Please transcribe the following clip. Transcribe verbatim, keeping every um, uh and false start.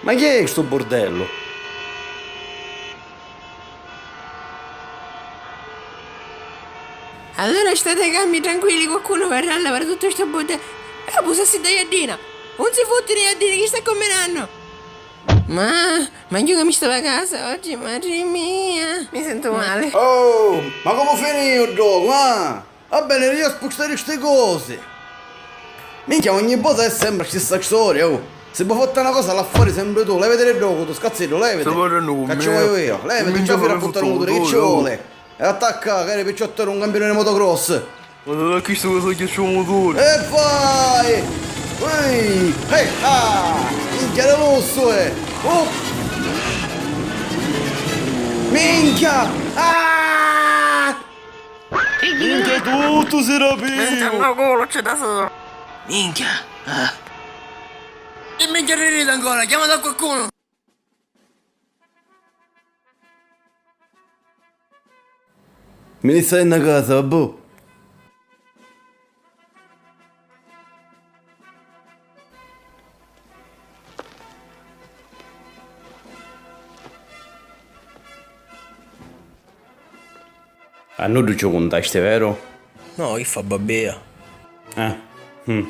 Ma chi è stu burdellu? Allura stati calmi, tranquilli, qualcunu varrà a lavari tuttu stu burdellu. E pusassi dda jaddina! Un si futtiri, jaddina, chi sta cumminannu? Ma, ma io che mi stava a casa oggi, madre mia, mi sento male. Oh, ma comu finìu ddocu, ah? Va beni, io a spustari sti cosi. Minchia, ogni vota è sempre la stessa storia, oh. Si vuoi fare una cosa, la fai sempre tu. Levati di dopo, tu scazziddu, levati. Sta parrannu cu mia? Che ci voglio io? Levati, non ci vuoi fare a fare un motore, che ci vuole? E attacca, che eri picciottone, un campione di motocross. Ma da chi sto cosa che c'è un motore? E vai! Ui! Hey, ah! Minchia, di lusso, eh! Oh! Minchia! Ah! Minchia, tuttu si rapì! Minchia, no culo, c'è da solo. Minchia! Ah. E minchia, ririte ancora, chiamate a qualcuno! Mi ni stai na casa, vabbò. A nuddu ci u cuntasti, veru? No, chi fa, babbia? Eh. Mm.